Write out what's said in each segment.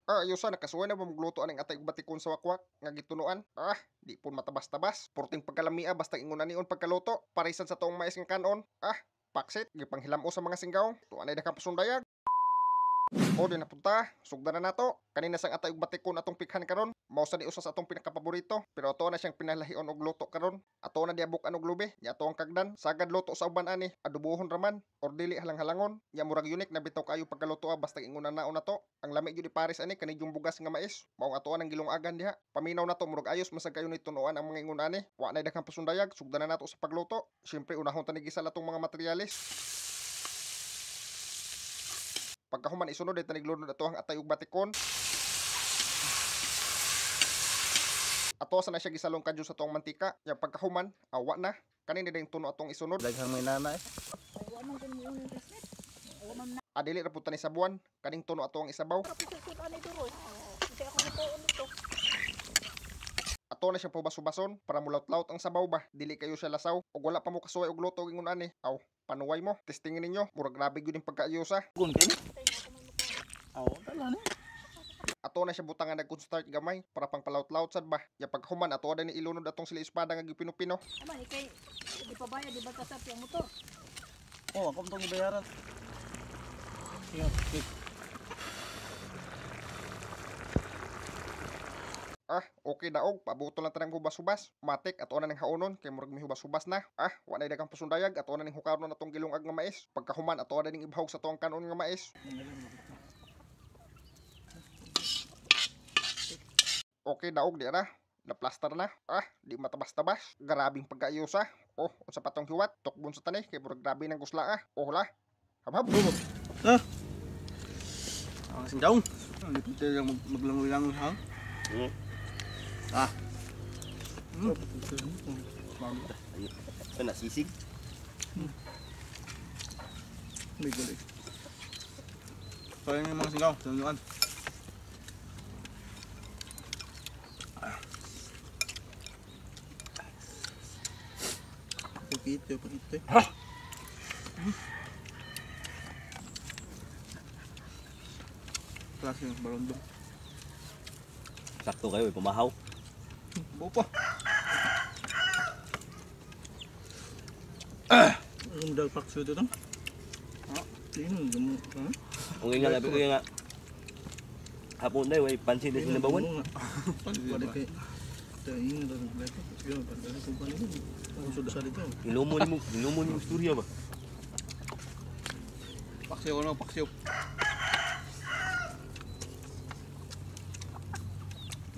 Ayusa nakasuway na ba magluto aning atay og batikon sa wakwak nga gitunuan? Di pud matabas-tabas. Porting pagkalamia basta ingon anion pagkaluto. Parisan sa tuong mais nga kanon. Paksit gipanghilam-o sa mga singgaw. Tuanay daghang pasundayag. O di na punta, sugdan na nato. Kanina sang atay og batikon atong pikhan karon. Mao sa ni usa sa atong pinakapaborito, pero ato na siyang pinalahion og luto karon. Ato na diabok og lubi, nya ato ang kagdan. Sagad luto sa uban ani, adubohon raman or dili halang-halangon. Nya murag unique na bitaw kaayo pagkaluto basta ingon na naon nato. Ang lami gyud ipares ani kani yung bugas nga mais. Maong ato ang gilungagan diha. Paminaw nato murag ayos masag kayo ni tunuan ang mga ingon ani. Wa nay daghang pasundayag, sugdan na nato sa pagluto. Siyempre unahon ta ni gisal atong mga materyales. Pagkahuman isunod ay taniglunod ato ang atay ug batikon. Ato sa na siya gisalong kadyo sa tuong mantika. Ya pagkahuman, awa na. Kanina din tuno atong isunod. Daghang may nanay. Adili ra pud tani sa buwan. Kaning tuno ato ang isabaw. Ato na siya pubasubason para mulaut-laut ang sabaw ba. Dili kayo siya lasaw. Og wala pa mo kasuway og luto og ingon ani. Aw, panuway mo. Testingin ninyo. Murag grabe gyud ang pagkaayusa. Ato na siya butangan nag-start gamay para pang palaut-laut sad ba. Ya paghuman ato na ni ilunod atong sila espada nga gipino-pino. Ama ikay di pa bayad di ba kasap yung motor? Oh, ako tong gibayaran. Okay daog, pabuto lang tanang hubas-hubas. Matik ato na ning haonon kay murag mihubas-hubas na. Wa nay daghang pasundayag ato na ning hukaron atong gilungag nga mais. Pagkahuman ato na ning ibahog sa tuang kanon nga mais. Okay daog di ra. Naplastar na. Di matabas-tabas. Grabing pagkaayusa. Oh, unsa pa tong hiwat? Tukbon sa tani kay murag grabe nang gusla. Oh la. Habhab. Ang singgaw. Ang dito lang maglangoy-langoy ha. Ito na sisig. May gulay. Kaya yung mga singgaw, tunuan. Pakito, pakito. Klase ng barondong. Sakto kayo, pumahaw. Buo pa. Ang dal pakso dito. Tingnan mo. Kung nga labi ko nga. Hapon na, way pansin din sila bawon. Ilumo ni mo istorya ba? Paksiw ano, paksiw.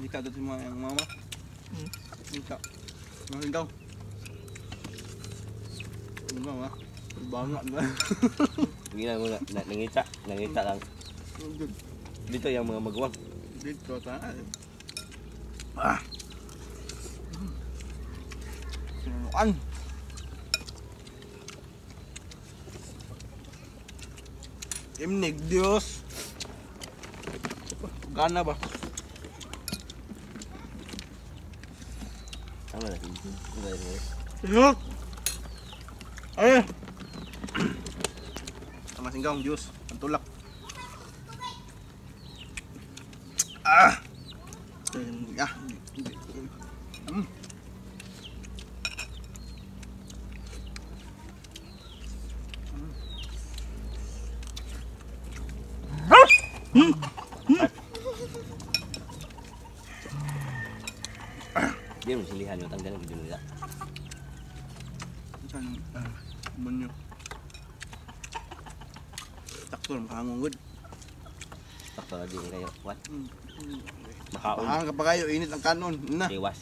Hindi ka dito mga yung mama. Hindi ka. Mga ikaw. Ano ba? Banga ba? Hindi na muna, nangita, nangita lang. Dito yung mga maguwang. Dito tayo. Sinunuan. Imnig Diyos. Gana ba? Tama na. Yok. Ay. Ang singgaw Diyos, ang tulak. Di mo silihan yung tanggal ng nila. Saan banyo? Takto makahangong good. Takto lagi kayo. What? Makaon. Mahang ka pa kayo, init ang kanon. Na. Iwas.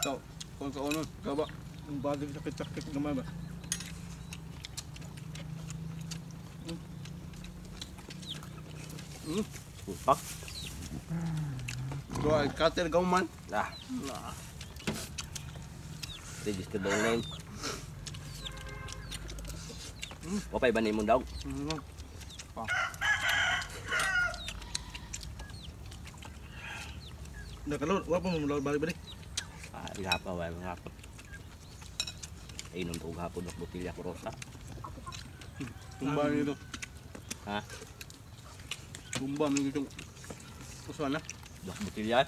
So, kung kaunon, kaba. Ang badig sakit-sakit gamay ba? Pak. So, ay cutter gauman. Register daw name. Wapay ba ni imong daog? Pa. Nakalor, wa pa mo balik-balik. Gihapon wa gihapon. Inom to gihapon og botelya ko rosa. Tumba nito. Ha? Tumba nito itong usan na. Dok butilya.